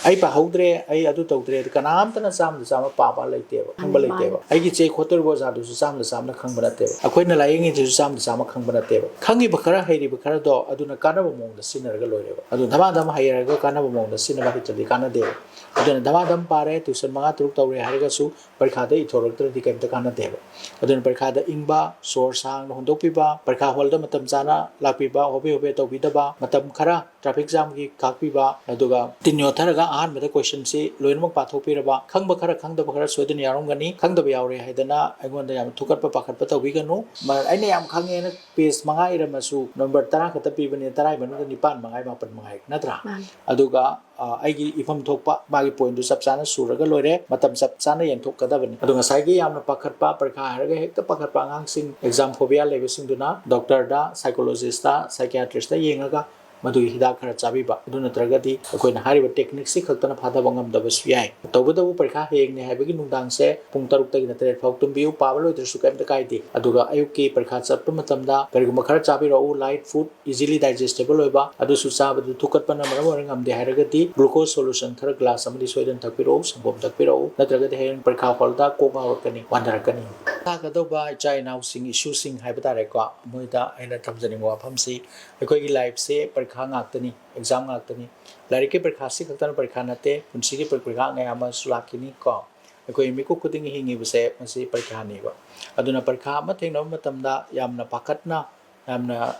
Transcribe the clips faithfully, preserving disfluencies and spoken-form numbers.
ꯑꯩ ꯄꯥꯍꯧꯗ꯭ꯔꯦ, ꯑꯩ ꯑꯗꯨ ꯇꯧꯗ꯭ꯔꯦ, ꯑꯗꯨ ꯀꯅꯥꯝꯇꯅ ꯆꯥꯝꯗ ꯆꯥꯝꯃ ꯄꯥꯕ ꯂꯩꯇꯦꯕ, ꯈꯪꯕ ꯂꯩꯇꯦꯕ꯫ ꯑꯩꯒꯤ ꯆꯦ ꯈꯣꯠꯇꯣꯔꯤꯕ ꯑꯣꯖꯥꯗꯨꯁꯨ ꯆꯥꯝꯗ ꯆꯥꯝꯃ ꯈꯪꯕ ꯅꯠꯇꯦꯕ꯫ ꯑꯩꯈꯣꯏꯅ ꯂꯥꯏꯌꯦꯡꯉꯤꯗꯨꯁꯨ ꯆꯥꯝꯗ ꯆꯥꯝꯃ ꯈꯪꯕ ꯅꯠꯇꯦꯕ꯫ ꯈꯪꯉꯤꯕ ꯈꯔ, ꯍꯩꯔꯤꯕ ꯈꯔꯗꯣ ꯑꯗꯨꯅ ꯀꯥꯟꯅꯕ ꯃꯑꯣꯡꯗ ꯁꯤꯖꯤꯟꯅꯔꯒ ꯂꯣꯏꯔꯦꯕ꯫ ꯑꯗꯨ ꯙꯃꯥꯙꯝ ꯍꯩꯔꯒ ꯀꯥꯟꯅꯕ ꯃꯑꯣꯡꯗ ꯁꯤꯖꯤꯟꯅꯕ ꯍꯩꯇ꯭ꯔꯗꯤ ꯀꯥꯟꯅꯗꯦꯕ꯫ ꯑꯗꯨꯅ ꯙꯃꯥꯙꯝ ꯄꯥꯔꯦ, tuition ꯃꯉꯥ ꯇꯔꯨꯛ ꯇꯧꯔꯦ ꯍꯥꯏꯔꯒꯁꯨ ꯄꯔꯤꯈꯥꯗ ꯏꯊꯣꯔꯛꯇ꯭ꯔꯗꯤ ꯀꯩꯝꯇ ꯀꯥꯟꯅꯗꯦꯕ꯫ ꯑꯗꯨꯅ ꯄꯔꯤꯈꯥꯗ ꯏꯪꯕ, ꯁꯣꯔ ꯁꯥꯡꯅ ꯍꯣꯟꯗꯣꯛꯄꯤꯕ, ꯄꯔꯤꯈꯥ ꯍꯣꯜꯗ ꯃꯇꯝ ꯆꯥꯅ ꯂꯥꯛꯄꯤꯕ, ꯍꯣꯕꯦ ꯍꯣꯕꯦ ꯇꯧꯕꯤꯗꯕ, ꯃꯇꯝ ꯈꯔ traffic jamꯒꯤ ꯀꯥꯛꯄꯤꯕ, ꯑꯗꯨꯒ ꯇꯤꯟ ꯌꯣꯠꯊꯔꯒ ꯑꯍꯥꯟꯕꯗ questionꯁꯤ ꯂꯣꯏꯅꯃꯛ ꯄꯥꯊꯣꯛꯄꯤꯔꯕ, ꯈꯪꯕ ꯈꯔ ꯈꯪꯗꯕ ꯈꯔ ꯁꯣꯏꯗꯅ ꯌꯥꯎꯔꯝꯒꯅꯤ꯫ ꯈꯪꯗꯕ ꯌꯥꯎꯔꯦ ꯍꯥꯏꯗꯅ ꯑꯩꯉꯣꯟꯗ ꯌꯥꯝ ꯊꯨꯀꯠꯄ ꯄꯥꯈꯠꯄ ꯇꯧꯕꯤꯒꯅꯨ꯫ ꯃ-, ꯑꯩꯅ ꯌꯥꯝ ꯈꯪꯉꯦꯅ page ꯃꯉꯥ ꯏꯔꯝꯃꯁꯨ number ꯇꯔꯥ ꯈꯛꯇ ꯄꯤꯕꯅꯤ, ꯇꯔꯥꯒꯤ ꯃꯅꯨꯡꯗ ꯅꯤꯄꯥꯟ ꯃꯉꯥꯏ, ꯃꯥꯄꯟ ꯃꯉꯥꯏ, ꯅꯠꯇ꯭ꯔꯥ? ꯃꯥꯅꯤ꯫ ꯑꯗꯨꯒ, ꯑ, ꯑꯩꯒꯤ ꯏꯐꯝ ꯊꯣꯛꯄ ꯃꯥꯒꯤ pointꯗꯨ ꯆꯞ ꯆꯥꯅ ꯁꯨꯔꯒ ꯂꯣꯏꯔꯦ, ꯃꯇꯝ ꯆꯞ ꯆꯥꯅ ꯌꯦꯟꯊꯣꯛꯀꯗꯕꯅꯤ꯫ ꯑꯗꯣ ꯉꯁꯥꯏꯒꯤ ꯌꯥꯝꯅ ꯄꯥꯈꯠꯄ, ꯄꯔꯤꯈꯥ ꯍꯥꯏꯔꯒ ꯍꯦꯛꯇ ꯄꯥꯈꯠꯄ ꯑꯉꯥꯡꯁꯤꯡ, exam phobia ꯂꯩꯕꯁꯤꯡꯗꯨꯅ doctorꯗ, psychologistꯇ, psychiatristꯇ ꯌꯦꯡꯉꯒ ꯃꯗꯨꯒꯤ ꯍꯤꯗꯥꯛ ꯈꯔ ꯆꯥꯕꯤꯕ, ꯑꯗꯨ ꯅꯠꯇ꯭ꯔꯒꯗꯤ ꯑꯩꯈꯣꯏꯅ ꯍꯥꯏꯔꯤꯕ techniqueꯁꯤ ꯈꯛꯇꯅ ꯐꯥꯊꯕ ꯉꯝꯗꯕꯁꯨ ꯌꯥꯏ꯫ ꯇꯧꯕꯇꯕꯨ ꯄꯔꯤꯈꯥ ꯍꯌꯦꯡꯅꯤ ꯍꯥꯏꯕꯒꯤ ꯅꯨꯡꯗꯥꯡꯁꯦ ꯄꯨꯡ ꯇꯔꯨꯛꯇꯒꯤꯅ ꯇꯔꯦꯠ ꯐꯥꯎ ꯇꯨꯝꯕꯤꯌꯨ, ꯄꯥꯕ ꯂꯣꯏꯗ꯭ꯔꯁꯨ ꯀꯔꯤꯝꯇ ꯀꯥꯏꯗꯦ꯫ ꯑꯗꯨꯒ ꯑꯌꯨꯛꯀꯤ ꯄꯔꯤꯈꯥ ꯆꯠꯄ ꯃꯇꯝꯗ ꯀꯔꯤꯒꯨꯝꯕ ꯈꯔ ꯆꯥꯕꯤꯔꯛꯎ, light food, easily digestible ꯑꯣꯏꯕ, ꯑꯗꯨꯁꯨ ꯆꯥꯕꯗꯨ ꯊꯨꯀꯠꯄꯅ ꯃꯔꯝ ꯑꯣꯏꯔꯒ ꯉꯝꯗꯦ ꯍꯥꯏꯔꯒꯗꯤ glucose solution ꯈꯔ glass ꯑꯃꯗꯤ ꯁꯣꯏꯗꯅ ꯊꯛꯄꯤꯔꯛꯎ, ꯁꯪꯒꯣꯝ ꯊꯛꯄꯤꯔꯛꯎ, ꯅꯠꯇ꯭ꯔꯒꯗꯤ ꯍꯌꯦꯡ ꯄꯔꯤꯈꯥ ꯍꯣꯜꯗ ꯀꯣꯛ ꯉꯥꯎꯔꯛꯀꯅꯤ, ꯋꯥꯟꯊꯔꯛꯀꯅꯤ꯫ ꯊꯥꯒꯗꯧꯕ ꯏꯆꯥ ꯏꯅꯥꯎꯁꯤꯡ, ꯏꯁꯨꯁꯤꯡ ꯍꯥꯏꯕ ꯇꯥꯔꯦꯀꯣ, ꯃꯣꯏꯗ ꯑꯩꯅ ꯊꯝꯖꯅꯤꯡꯕ ꯋꯥꯐꯝꯁꯤ, ꯑꯩꯈꯣꯏꯒꯤ lifeꯁꯦ ꯄꯔꯤꯈꯥ ꯉꯥꯛꯇꯅꯤ, exam ꯉꯥꯛꯇꯅꯤ꯫ ꯂꯥꯏꯔꯤꯛꯀꯤ ꯄꯔꯤꯈꯥꯁꯤ ꯈꯛꯇꯅ ꯄꯔꯤꯈꯥ ꯅꯠꯇꯦ, ꯄꯨꯟꯁꯤꯒꯤ ꯄꯔꯤꯈꯥ ꯃꯌꯥꯝ ꯑꯃꯁꯨ ꯂꯥꯛꯈꯤꯅꯤ ꯀꯣ꯫ ꯑꯩꯈꯣꯏ ꯃꯤꯀꯨꯞ ꯈꯨꯗꯤꯡꯒꯤ ꯍꯤꯡꯉꯤꯕꯁꯦ ꯃꯁꯤ ꯄꯔꯤꯈꯥꯅꯦꯕ꯫ ꯑꯗꯨꯅ ꯄꯔꯤꯈꯥ ꯑꯃ ꯊꯦꯡꯅꯕ ꯃꯇꯝꯗ ꯌꯥꯝꯅ ꯄꯥꯈꯠꯅ, ꯌꯥꯝꯅ, ꯑ,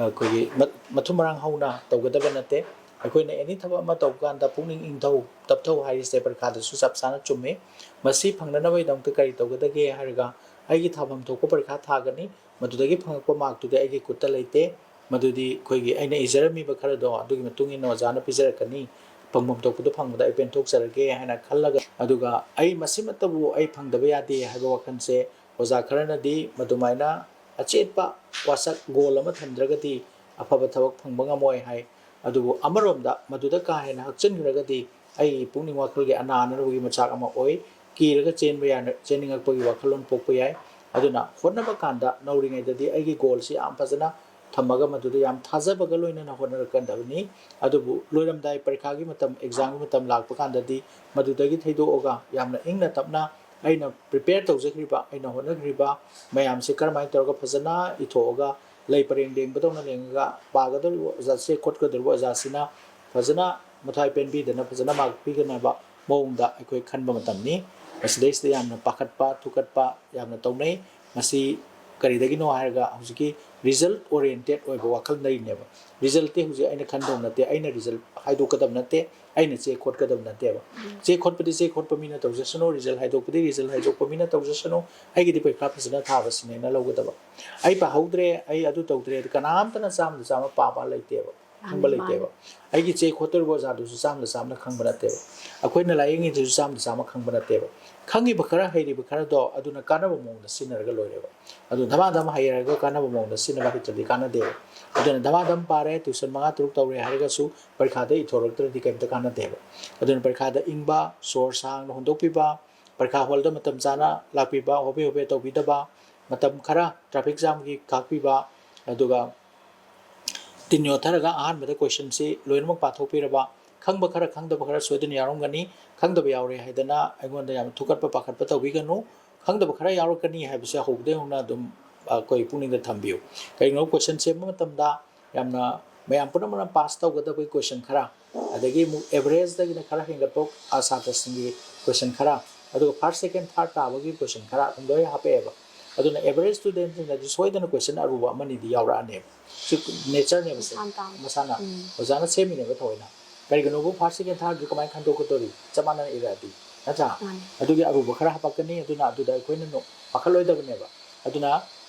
ꯑꯩꯈꯣꯏꯒꯤ ꯃ-, ꯃꯊꯨꯝ ꯃꯔꯥꯡ ꯍꯧꯅ ꯇꯧꯒꯗꯕ ꯅꯠꯇꯦ꯫ ꯑꯩꯈꯣꯏꯅ any ꯊꯕꯛ ꯑꯃ ꯇꯧꯕ ꯀꯥꯟꯗ ꯄꯨꯛꯅꯤꯡ ꯏꯪꯊꯧ ꯇꯞꯊꯧ ꯍꯥꯏꯔꯤꯁꯦ ꯄꯔꯤꯈꯥꯗꯁꯨ ꯆꯞ ꯆꯥꯅ ꯆꯨꯝꯃꯤ꯫ ꯃꯁꯤ ꯐꯪꯅꯅꯕꯒꯤꯗꯃꯛꯇ ꯀꯔꯤ ꯇꯧꯒꯗꯒꯦ ꯍꯥꯏꯔꯒ, ꯑꯩꯒꯤ ꯊꯥꯐꯝ ꯊꯣꯛꯄ ꯄꯔꯤꯈꯥ ꯊꯥꯒꯅꯤ, ꯃꯗꯨꯗꯒꯤ ꯐꯪꯉꯛꯄ markꯇꯨꯗꯤ ꯑꯩꯒꯤ ꯈꯨꯠꯇ ꯂꯩꯇꯦ, ꯃꯗꯨꯗꯤ ꯑꯩꯈꯣꯏꯒꯤ ꯑꯩꯅ ꯏꯖꯔꯝꯃꯤꯕ ꯈꯔꯗꯣ ꯑꯗꯨꯒꯤ ꯃꯇꯨꯡ ꯏꯟꯅ ꯑꯣꯖꯥꯅ ꯄꯤꯖꯔꯛꯀꯅꯤ, ꯐꯪꯐꯝ ꯊꯣꯛꯄꯗꯨ ꯐꯪꯕꯗ ꯑꯩ ꯄꯦꯟꯊꯣꯛꯆꯔꯒꯦ ꯍꯥꯏꯅ ꯈꯜꯂꯒ, ꯑꯗꯨꯒ ꯑꯩ ꯃꯁꯤꯃꯛꯇꯕꯨ ꯑꯩ ꯐꯪꯗꯕ ꯌꯥꯗꯦ ꯍꯥꯏꯕ ꯋꯥꯈꯜꯁꯦ ꯑꯣꯖꯥ ꯈꯔꯅꯗꯤ ꯃꯗꯨꯃꯥꯏꯅ ꯑꯆꯦꯠꯄ ꯋꯥꯁꯛ goal ꯑꯃ ꯊꯝꯗ꯭ꯔꯒꯗꯤ ꯑꯐꯕ ꯊꯕꯛ ꯐꯪꯕ ꯉꯝꯃꯣꯏ ꯍꯥꯏ꯫ ꯑꯗꯨꯕꯨ ꯑꯃꯔꯣꯝꯗ ꯃꯗꯨꯗ ꯀꯥ ꯍꯦꯟꯅ ꯍꯛꯆꯤꯟꯈ꯭ꯔꯒꯗꯤ ꯑꯩꯒꯤ ꯄꯨꯛꯅꯤꯡ ꯋꯥꯈꯜꯒꯤ ꯑꯅꯥ ꯑꯅꯥꯕꯒꯤ ꯃꯆꯥꯛ ꯑꯃ ꯑꯣꯏ, ꯀꯤꯔꯒ ꯆꯦꯟꯕ ꯌꯥꯅ, ꯆꯦꯟꯅꯤꯡꯉꯛꯄꯒꯤ ꯋꯥꯈꯜꯂꯣꯟ ꯄꯣꯛꯄ ꯌꯥꯏ꯫ ꯑꯗꯨꯅ ꯍꯣꯠꯅꯕ ꯀꯥꯟꯗ ꯅꯧꯔꯤꯉꯩꯗꯗꯤ ꯑꯩꯒꯤ goalꯁꯤ ꯌꯥꯝ ꯐꯖꯅ ꯊꯝꯃꯒ ꯃꯗꯨꯗ ꯌꯥꯝ ꯊꯥꯖꯕꯒ ꯂꯣꯏꯅꯅ ꯍꯣꯠꯅꯔꯛꯀꯗꯕꯅꯤ꯫ ꯑꯗꯨꯕꯨ ꯂꯣꯏꯔꯝꯗꯥꯏ ꯄꯔꯤꯈꯥꯒꯤ ꯃꯇꯝ, ꯑꯦꯛꯖꯥꯝꯒꯤ ꯃꯇꯝ ꯂꯥꯛꯄ ꯀꯥꯟꯗꯗꯤ ꯃꯗꯨꯗꯒꯤ ꯊꯩꯗꯣꯛꯑꯒ ꯌꯥꯝꯅ ꯏꯪꯅ ꯇꯞꯅ ꯑꯩꯅ ꯄ꯭ꯔꯤꯄꯦꯌꯔ ꯇꯧꯖꯈ꯭ꯔꯤꯕ, ꯑꯩꯅ ꯍꯣꯠꯅꯈ꯭ꯔꯤꯕ ꯃꯌꯥꯝꯁꯦ ꯀꯔꯝꯍꯥꯏꯅ ꯇꯧꯔꯒ ꯐꯖꯅ ꯏꯊꯣꯛꯑꯒ ꯂꯩ ꯄꯔꯦꯡ ꯂꯦꯡꯕꯗꯧꯅ ꯂꯦꯡꯉꯒ ꯄꯥꯒꯗꯧꯔꯤꯕ ꯑꯣꯖꯥꯁꯦ, ꯈꯣꯠꯀꯗꯧꯔꯤꯕ ꯑꯣꯖꯥꯁꯤꯅ ꯐꯖꯅ ꯃꯊ꯭ꯋꯥꯏ ꯄꯦꯟꯕꯤꯗꯅ ꯐꯖꯅ ꯃꯥꯔꯛ ꯄꯤꯒꯅꯕ ꯃꯑꯣꯡꯗ ꯑꯩꯈꯣꯏ ꯈꯟꯕ ꯃꯇꯝꯅꯤ꯫ ꯃꯁꯤꯗꯩꯁꯤꯗ ꯌꯥꯝꯅ ꯄꯥꯈꯠꯄ ꯊꯨꯀꯠꯄ ꯌꯥꯝꯅ ꯇꯧꯅꯩ꯫ ꯃꯁꯤ ꯀꯔꯤꯗꯒꯤꯅꯣ ꯍꯥꯏꯔꯒ ꯍꯧꯖꯤꯛꯀꯤ ꯔꯤꯖꯜꯠ ꯑꯣꯔꯤꯌꯦꯟꯇꯦꯠ ꯑꯣꯏꯕ ꯋꯥꯈꯜ ꯂꯩꯔꯤꯅꯦꯕ꯫ ꯔꯤꯖꯜꯠꯇꯤ ꯍꯧꯖꯤꯛ ꯑꯩꯅ ꯈꯟꯗꯧ ꯅꯠꯇꯦ, ꯑꯩꯅ ꯔꯤꯖꯜꯠ ꯍꯥꯏꯗꯣꯛꯀꯗꯕ ꯅꯠꯇꯦ, ꯑꯩꯅ ꯆꯦ ꯈꯣꯠꯀꯗꯕ ꯅꯠꯇꯦꯕ꯫ ꯆꯦ ꯈꯣꯠꯄꯗꯤ ꯆꯦ ꯈꯣꯠꯄ ꯃꯤꯅ ꯇꯧꯖꯁꯅꯨ, ꯔꯤꯖꯜꯠ ꯍꯥꯏꯗꯣꯛꯄꯗꯤ ꯔꯤꯖꯜꯠ ꯍꯥꯏꯗꯣꯛꯄ ꯃꯤꯅ ꯇꯧꯖꯁꯅꯨ, ꯑꯩꯒꯤꯗꯤ ꯄꯔꯤꯈꯥ ꯐꯖꯅ ꯊꯥꯕꯁꯤꯅꯦꯅ ꯂꯧꯒꯗꯕ꯫ ꯑꯩ ꯄꯥꯍꯧꯗ꯭ꯔꯦ, ꯑꯩ ꯑꯗꯨ ꯇꯧꯗ꯭ꯔꯦ, ꯀꯅꯥꯝꯇꯅ ꯆꯥꯝꯃꯗ ꯆꯥꯝꯃ ꯄꯥꯕ ꯂꯩꯇꯦꯕ, ꯈꯪꯕ ꯃꯥꯅꯦ, ꯂꯩꯇꯦꯕ꯫ ꯃꯥꯅꯦ꯫ ꯑꯩꯒꯤ ꯆꯦ ꯈꯣꯠꯇꯧꯔꯤꯕ ꯑꯣꯖꯥꯗꯨꯁꯨ ꯆꯥꯝꯃꯗ ꯆꯥꯝꯃꯅ ꯈꯪꯕ ꯅꯠꯇꯦꯕ꯫ ꯑꯩꯈꯣꯏꯅ ꯂꯥꯏꯌꯦꯡꯉꯤꯗꯨꯁꯨ ꯆꯥꯝꯃꯗ ꯆꯥꯝꯃ ꯈꯪꯕ ꯅꯠꯇꯦꯕ꯫ ꯈꯪꯉꯤꯕ ꯈꯔ, ꯍꯩꯔꯤꯕ ꯈꯔꯗꯣ ꯑꯗꯨꯅ ꯀꯥꯟꯅꯕ ꯃꯑꯣꯡꯗ ꯁꯤꯖꯤꯟꯅꯔꯒ ꯂꯣꯏꯔꯦꯕ꯫ ꯑꯗꯨ ꯙꯃꯥ ꯙꯝ ꯍꯩꯔꯒ ꯀꯥꯟꯅꯕ ꯃꯑꯣꯡꯗ ꯁꯤꯖꯤꯟꯅꯕ ꯍꯩꯇ꯭ꯔꯗꯤ ꯀꯥꯟꯅꯗꯦꯕ꯫ ꯑꯗꯨꯅ ꯙꯃꯥ ꯙꯝ ꯄꯥꯔꯦ, ꯇ꯭ꯌꯨꯁꯟ ꯃꯉꯥ ꯇꯔꯨꯛ ꯇꯧꯔꯦ ꯍꯥꯏꯔꯒꯁꯨ ꯄꯔꯤꯈꯥꯗ ꯏꯊꯣꯔꯛꯇ꯭ꯔꯗꯤ ꯀꯩꯝꯇ ꯀꯥꯟꯅꯗꯦꯕ꯫ ꯑꯗꯨꯅ ꯄꯔꯤꯈꯥꯗ ꯏꯪꯕ, ꯁꯣꯔ ꯁꯥꯡꯅ ꯍꯣꯟꯗꯣꯛꯄꯤꯕ, ꯄꯔꯤꯈꯥ ꯍꯣꯜꯗ ꯃꯇꯝ ꯆꯥꯅ ꯂꯥꯛꯄꯤꯕ, ꯍꯣꯕꯦ ꯍꯣꯕꯦ ꯇꯧꯕꯤꯗꯕ, ꯃꯇꯝ ꯈꯔ ꯇ꯭ꯔꯥꯐꯤꯛ ꯖꯥꯝꯒꯤ ꯀꯥꯛꯄꯤꯕ, ꯑꯗꯨꯒ ꯇꯤꯟ ꯌꯣꯠꯊꯔꯒ ꯑꯍꯥꯟꯕꯗ ꯀꯣꯏꯁꯟꯁꯤ ꯂꯣꯏꯅꯃꯛ ꯄꯥꯊꯣꯛꯄꯤꯔꯕ, ꯈꯪꯕ ꯈꯔ ꯈꯪꯗꯕ ꯈꯔ ꯁꯣꯏꯗꯅ ꯌꯥꯎꯔꯝꯒꯅꯤ꯫ ꯈꯪꯗꯕ ꯌꯥꯎꯔꯦ ꯍꯥꯏꯗꯅ ꯑꯩꯉꯣꯟꯗ ꯌꯥꯝ ꯊꯨꯀꯠꯄ ꯄꯥꯈꯠꯄ ꯇꯧꯕꯤꯒꯅꯨ꯫ ꯈꯪꯗꯕ ꯈꯔ ꯌꯥꯎꯔꯛꯀꯅꯤ ꯍꯥꯏꯕꯁꯦ ꯍꯧꯕꯗꯒꯤ ꯍꯧꯅ ꯑꯗꯨꯝ ꯑꯩꯈꯣꯏ ꯄꯨꯛꯅꯤꯡꯗ ꯊꯝꯕꯤꯌꯨ꯫ ꯀꯔꯤꯒꯨꯝꯕ ꯀꯣꯏꯁꯟ ꯁꯦꯝꯕ ꯃꯇꯝꯗ ꯌꯥꯝꯅ ꯃꯌꯥꯝ ꯄꯨꯝꯅꯃꯛꯅ ꯄꯥꯁ ꯇꯧꯒꯗꯕꯒꯤ ꯀꯣꯏꯁꯟ ꯈꯔ, ꯑꯗꯒꯤ ꯑꯃꯨꯛ ꯑꯦꯚꯔꯦꯖꯇꯒꯤꯅ ꯈꯔ ꯍꯦꯟꯒꯠꯄ ꯁꯥꯇ꯭ꯔꯁꯤꯡꯒꯤ ꯀꯣꯏꯁꯟ ꯈꯔ, ꯑꯗꯨꯒ ꯐꯥꯔꯁ, ꯁꯦꯀꯦꯟ, ꯊꯥꯔꯠ ꯇꯥꯕꯒꯤ ꯀꯣꯏꯁꯟ ꯈꯔ ꯑꯗꯨꯝ ꯂꯣꯏ ꯍꯥꯞꯄꯛꯑꯦꯕ꯫ ꯑꯗꯨꯅ ꯑꯦꯚꯔꯦꯖ ꯁ꯭ꯇꯨꯗꯦꯟꯁꯤꯡꯅꯗꯤ ꯁꯣꯏꯗꯅ ꯀꯣꯏꯁꯟ ꯑꯔꯨꯕ ꯑꯃꯅꯤꯗꯤ ꯌꯥꯎꯔꯛꯑꯅꯦꯕ꯫ ꯁꯤ ꯅꯦꯆꯔꯅꯦꯕ, ꯁꯦ꯫ ꯃꯁꯥꯅ ꯇꯥꯕꯅꯤ꯫ ꯃꯁꯥꯅ ꯎꯝ꯫ ꯑꯣꯖꯥꯅ ꯁꯦꯝꯃꯤꯅꯦꯕ ꯊꯑꯣꯏꯅ꯫ ꯀꯔꯤꯒꯤꯅꯣꯕꯨ ꯐꯥꯔꯁ, ꯁꯦꯀꯦꯟ, ꯊꯥꯔꯠꯁꯨ ꯀꯃꯥꯏꯅ ꯈꯟꯗꯣꯛꯀꯗꯧꯔꯤ? ꯆꯞ ꯃꯥꯟꯅꯅ ꯏꯔꯛꯑꯗꯤ, ꯅꯠꯇ꯭ꯔꯥ? ꯃꯥꯅꯦ꯫ ꯑꯗꯨꯒꯤ ꯑꯔꯨꯕ ꯈꯔ ꯍꯥꯄꯛꯀꯅꯤ, ꯑꯗꯨꯅ ꯑꯗꯨꯗ ꯑꯩꯈꯣꯏꯅ ꯅꯣ-, ꯄꯥꯈꯠꯂꯣꯏꯗꯕꯅꯦꯕ꯫ ꯑꯗꯨꯅ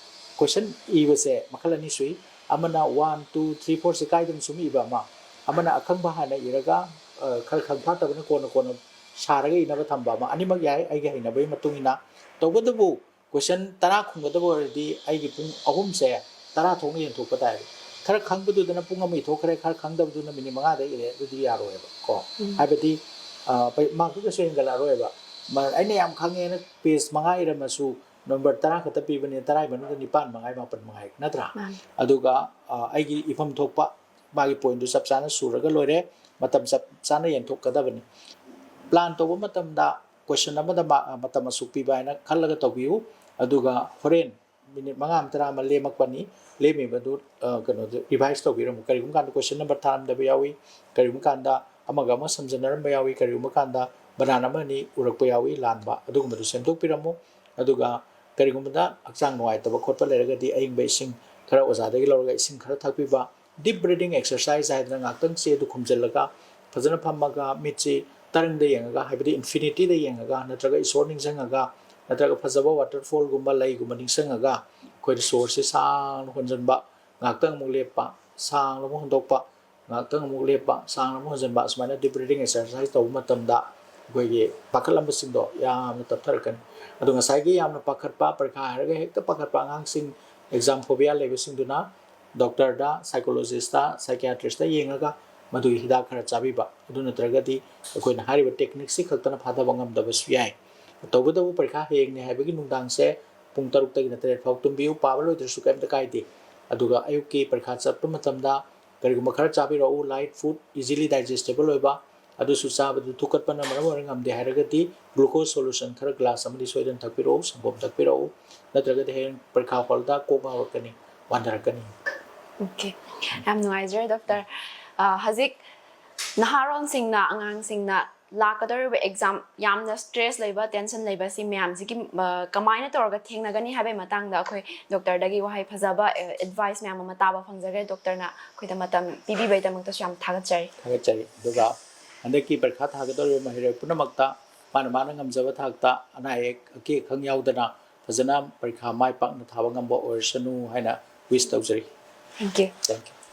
ꯀꯣꯏꯁꯟ ꯏꯕꯁꯦ ꯃꯈꯜ ꯑꯅꯤ ꯁꯨꯏ꯫ ꯑꯃꯅ ꯋꯥꯟ, ꯇꯨ, ꯊ꯭ꯔꯤ, ꯐꯣꯔꯁꯦ ꯀꯥꯏꯗꯅ ꯁꯨꯝ ꯏꯕ ꯑꯃ, ꯑꯃꯅ ꯑꯈꯪꯕ ꯍꯥꯟꯅ ꯏꯔꯒ, ꯑ, ꯈꯔ ꯈꯪ ꯐꯥꯠꯇꯕꯅ ꯀꯣꯟꯅ ꯀꯣꯟꯅ ꯁꯥꯔꯒ ꯏꯅꯕ ꯊꯝꯕ ꯑꯃ꯫ ꯑꯅꯤꯃꯛ ꯌꯥꯏ, ꯑꯩꯒꯤ ꯍꯩꯅꯕꯒꯤ ꯃꯇꯨꯡ ꯏꯟꯅ꯫ ꯇꯧꯕꯇꯕꯨ ꯀꯣꯏꯁꯟ ꯇꯔꯥ ꯈꯨꯝꯒꯗꯕ ꯑꯣꯏꯔꯗꯤ ꯑꯩꯒꯤ ꯄꯨꯡ ꯑꯍꯨꯝꯁꯦ ꯇꯔꯥ ꯊꯣꯛꯅ ꯌꯦꯟꯊꯣꯛꯄ ꯇꯥꯏ꯫ ꯈꯔ ꯈꯪꯕꯗꯨꯗꯅ ꯄꯨꯡ ꯑꯃ ꯏꯊꯣꯛꯈ꯭ꯔꯦ, ꯈꯔ ꯈꯪꯗꯕꯗꯨꯅ ꯃꯤꯅꯤꯠ ꯃꯉꯥꯗ ꯏꯔꯦ, ꯑꯗꯨꯗꯤ ꯌꯥꯔꯣꯏꯕ ꯀꯣ꯫ ꯎꯝ꯫ ꯍꯥꯏꯕꯗꯤ, ꯑ, ꯄꯩ-, ꯃꯥꯔꯛꯇꯨ ꯀꯩꯁꯨ ꯍꯦꯟꯒꯠꯂꯛꯑꯔꯣꯏꯕ꯫ ꯃ-, ꯑꯩꯅ ꯌꯥꯝ ꯈꯪꯉꯦꯅ ꯄꯦꯖ ꯃꯉꯥ ꯏꯔꯝꯃꯁꯨ, ꯅꯝꯕꯔ ꯇꯔꯥ ꯈꯛꯇ ꯄꯤꯕꯅꯤꯅ ꯇꯔꯥꯒꯤ ꯃꯅꯨꯡꯗ ꯅꯤꯄꯥꯟ ꯃꯉꯥꯏ ꯃꯥꯄꯟ ꯃꯉꯥꯏ ꯅꯠꯇ꯭ꯔꯥ? ꯃꯥꯅꯤ꯫ ꯑꯗꯨꯒ ꯑ, ꯑꯩꯒꯤ ꯏꯐꯝ ꯊꯣꯛꯄ ꯃꯥꯒꯤ ꯄꯣꯏꯟꯗꯨ ꯆꯞ ꯆꯥꯅ ꯁꯨꯔꯒ ꯂꯣꯏꯔꯦ꯫ ꯃꯇꯝ ꯆꯞ ꯆꯥꯅ ꯌꯦꯟꯊꯣꯛꯀꯗꯕꯅꯤ꯫ ꯄ꯭ꯂꯥꯟ ꯇꯧꯕ ꯃꯇꯝꯗ ꯀꯣꯏꯁꯟ ꯑꯃꯗ ꯃꯥ- ꯃꯇꯝ ꯑꯁꯨꯛ ꯄꯤꯕ ꯍꯥꯏꯅ ꯈꯜꯂꯒ ꯇꯧꯕꯤꯌꯨ꯫ ꯑꯗꯨꯒ ꯍꯣꯔꯦꯟ ꯃꯤꯅꯤꯠ ꯃꯉꯥ ꯑꯃ ꯇꯔꯥ ꯑꯃ ꯂꯦꯝꯃꯛꯄꯅꯤ꯫ ꯂꯦꯝꯃꯤꯕꯗꯨ ꯑ, ꯀꯩꯅꯣꯗ ꯔꯤꯚꯥꯏꯁ ꯇꯧꯕꯤꯔꯝꯃꯨ꯫ ꯀꯔꯤꯒꯨꯝꯕ ꯀꯥꯟꯗ ꯀꯣꯏꯁꯟ ꯅꯝꯕꯔ ꯊꯥꯔꯝꯗꯕ ꯌꯥꯎꯏ, ꯀꯔꯤꯒꯨꯝꯕ ꯀꯥꯟꯗ ꯑꯃꯒ ꯑꯃ ꯁꯝꯖꯟꯅꯔꯝꯕ ꯌꯥꯎꯏ, ꯀꯔꯤꯒꯨꯝꯕ ꯀꯥꯟꯗ ꯕꯅꯥꯟ ꯑꯃ ꯑꯅꯤ ꯎꯔꯛꯄ ꯌꯥꯎꯏ ꯂꯥꯟꯕ, ꯑꯗꯨꯒꯨꯝꯕꯗꯨ ꯁꯦꯝꯗꯣꯛꯄꯤꯔꯝꯃꯨ꯫ ꯑꯗꯨꯒ ꯀꯔꯤꯒꯨꯝꯕꯗ ꯍꯛꯆꯥꯡ ꯅꯨꯡꯉꯥꯏꯇꯕ ꯈꯣꯠꯄ ꯂꯩꯔꯒꯗꯤ ꯑꯌꯤꯡꯕ ꯏꯁꯤꯡ ꯈꯔ ꯑꯣꯖꯥꯗꯒꯤ ꯂꯧꯔꯒ ꯏꯁꯤꯡ ꯈꯔ ꯊꯛꯄꯤꯕ, ꯗꯤꯞ ꯕ꯭ꯔꯤꯗꯤꯡ ꯑꯦꯛꯁꯔꯁꯥꯏꯁ ꯍꯥꯏꯗꯅ ꯉꯥꯛꯇꯪ ꯆꯦꯗꯨ ꯈꯨꯝꯖꯤꯜꯂꯒ ꯐꯖꯅ ꯐꯝꯃꯒ ꯃꯤꯠꯁꯤ ꯇꯔꯪꯗ ꯌꯦꯡꯉꯒ, ꯍꯥꯏꯕꯗꯤ ꯏꯟꯐꯤꯅꯤꯇꯤꯗ ꯌꯦꯡꯉꯒ, ꯅꯠꯇ꯭ꯔꯒ ꯏꯁꯣꯔ ꯅꯤꯡꯁꯤꯡꯉꯒ, ꯅꯠꯇ꯭ꯔꯒ ꯐꯖꯕ ꯋꯥꯇꯔꯐꯣꯜꯒꯨꯝꯕ ꯂꯩꯒꯨꯝꯕ ꯅꯤꯡꯁꯤꯡꯉꯒ ꯑꯩꯈꯣꯏꯅ ꯁꯣꯔꯁꯤ ꯁꯥꯡꯅ ꯍꯣꯟꯖꯟꯕ, ꯉꯥꯛꯇꯪ ꯑꯃꯨꯛ ꯂꯦꯞꯄ, ꯁꯥꯡꯅ ꯑꯃꯨꯛ ꯍꯣꯟꯗꯣꯛꯄ, ꯉꯥꯛꯇꯪ ꯑꯃꯨꯛ ꯂꯦꯞꯄ, ꯁꯥꯡꯅ ꯑꯃꯨꯛ ꯍꯣꯟꯖꯟꯕ, ꯑꯁꯨꯃꯥꯏꯅ ꯗꯤꯞ ꯕ꯭ꯔꯤꯗꯤꯡ ꯑꯦꯛꯁꯔꯁꯥꯏꯁ ꯇꯧꯕ ꯃꯇꯝꯗ ꯑꯩꯈꯣꯏꯒꯤ ꯄꯥꯈꯠꯂꯝꯕꯁꯤꯡꯗꯣ ꯌꯥꯝꯅ ꯇꯞꯊꯔꯛꯀꯅꯤ꯫ ꯑꯗꯣ ꯉꯁꯥꯏꯒꯤ ꯌꯥꯝꯅ ꯄꯥꯈꯠꯄ, ꯄꯔꯤꯈꯥ ꯍꯥꯏꯔꯒ ꯍꯦꯛꯇ ꯄꯥꯈꯠꯄ ꯑꯉꯥꯡꯁꯤꯡ, ꯑꯦꯛꯖꯥꯝ ꯐꯣꯕꯤꯌꯥ ꯂꯩꯕꯁꯤꯡꯗꯨꯅ ꯗꯣꯛꯇꯔꯗ, ꯁꯥꯏꯀꯣꯂꯣꯖꯤꯁꯇ, ꯁꯥꯏꯀꯤꯌꯥꯇ꯭ꯔꯤꯁꯇ ꯌꯦꯡꯉꯒ ꯃꯗꯨꯒꯤ ꯍꯤꯗꯥꯛ ꯈꯔ ꯆꯥꯕꯤꯕ꯫ ꯑꯗꯨ ꯅꯠꯇ꯭ꯔꯒꯗꯤ ꯑꯩꯈꯣꯏꯅ ꯍꯥꯏꯔꯤꯕ ꯇꯦꯛꯅꯤꯛꯁꯤ ꯈꯛꯇꯅ ꯐꯥꯊꯕ ꯉꯝꯗꯕꯁꯨ ꯌꯥꯏ꯫ ꯇꯧꯕꯇꯕꯨ ꯄꯔꯤꯈꯥ ꯍꯌꯦꯡꯅꯤ ꯍꯥꯏꯕꯒꯤ ꯅꯨꯡꯗꯥꯡꯁꯦ ꯄꯨꯡ ꯇꯔꯨꯛꯇꯒꯤꯅ ꯇꯔꯦꯠ ꯐꯥꯎ ꯇꯨꯝꯕꯤꯌꯨ, ꯄꯥꯕ ꯂꯣꯏꯗ꯭ꯔꯁꯨ ꯀꯔꯤꯝꯇ ꯀꯥꯏꯗꯦ꯫ ꯑꯗꯨꯒ ꯑꯌꯨꯛꯀꯤ ꯄꯔꯤꯈꯥ ꯆꯠꯄ ꯃꯇꯝꯗ ꯀꯔꯤꯒꯨꯝꯕ ꯈꯔ ꯆꯥꯕꯤꯔꯛꯎ, ꯂꯥꯏꯠ ꯐꯨꯗ, ꯏꯖꯤꯂꯤ ꯗꯥꯏꯖꯦꯁꯇꯦꯕꯜ ꯑꯣꯏꯕ, ꯑꯗꯨꯁꯨ ꯆꯥꯕꯗꯨ ꯊꯨꯀꯠꯄꯅ ꯃꯔꯝ ꯑꯣꯏꯔꯒ ꯉꯝꯗꯦ ꯍꯥꯏꯔꯒꯗꯤ ꯒ꯭ꯂꯨꯀꯣꯁ ꯁꯣꯂꯨꯁꯟ ꯈꯔ ꯒ꯭ꯂꯥꯁ ꯑꯃꯗꯤ ꯁꯣꯏꯗꯅ ꯊꯛꯄꯤꯔꯛꯎ, ꯁꯪꯒꯣꯝ ꯊꯛꯄꯤꯔꯛꯎ, ꯅꯠꯇ꯭ꯔꯒꯗꯤ ꯍꯌꯦꯡ ꯄꯔꯤꯈꯥ ꯍꯣꯜꯗ ꯀꯣꯛ ꯉꯥꯎꯔꯛꯀꯅꯤ, ꯋꯥꯟꯊꯔꯛꯀꯅꯤ꯫ ꯑꯣꯀꯦ, ꯌꯥꯝ ꯅꯨꯡꯉꯥꯏꯖꯔꯦ ꯗꯣꯛꯇꯔ꯫ ꯑ, ꯍꯧꯖꯤꯛ ꯅꯍꯥꯔꯣꯟꯁꯤꯡꯅ, ꯑꯉꯥꯡꯁꯤꯡꯅ ꯂꯥꯛꯀꯗꯧꯔꯤꯕ ꯑꯦꯛꯖꯥꯝ ꯌꯥꯝꯅ ꯁ꯭ꯇ꯭ꯔꯦꯁ ꯂꯩꯕ, ꯇꯦꯟꯁꯟ ꯂꯩꯕ ꯁꯤ ꯃꯌꯥꯝꯁꯤꯒꯤ, ꯑ, ꯀꯃꯥꯏꯅ ꯇꯧꯔꯒ ꯊꯦꯡꯅꯒꯅꯤ ꯍꯥꯏꯕꯒꯤ ꯃꯇꯥꯡꯗ ꯑꯩꯈꯣꯏ ꯗꯣꯛꯇꯔꯗꯒꯤ ꯋꯥꯍꯩ ꯐꯖꯕ, ꯑ, ꯑꯦꯗꯚꯥꯏꯁ ꯃꯌꯥꯝ ꯑꯃ ꯇꯥꯕ ꯐꯪꯖꯈ꯭ꯔꯦ꯫ ꯗꯣꯛꯇꯔꯅ ꯑꯩꯈꯣꯏꯗ ꯃꯇꯝ ꯄꯤꯕꯤꯕꯒꯤꯗꯃꯛꯇꯁꯨ ꯌꯥꯝ ꯊꯥꯒꯠꯆꯔꯤ꯫ ꯊꯥꯒꯠꯆꯔꯤ꯫ ꯑꯗꯨꯒ ꯍꯟꯗꯛꯀꯤ ꯄꯔꯤꯈꯥ ꯊꯥꯒꯗꯧꯔꯤꯕ ꯃꯍꯩꯔꯣꯏ ꯄꯨꯝꯅꯃꯛꯇ ꯃꯥꯅ ꯃꯥꯅ ꯉꯝꯖꯕ ꯊꯥꯛꯇ ꯑꯅꯥ ꯑꯌꯦꯛ ꯑꯀꯤ ꯑꯈꯪ ꯌꯥꯎꯗꯅ ꯐꯖꯅ ꯄꯔꯤꯈꯥ ꯃꯥꯏ ꯄꯥꯛꯅ ꯊꯥꯕ ꯉꯝꯕ ꯑꯣꯏꯔꯁꯅꯨ ꯍꯥꯏꯅ ꯋꯤꯁ ꯇꯧꯖꯔꯤ꯫ Thank you. Thank you.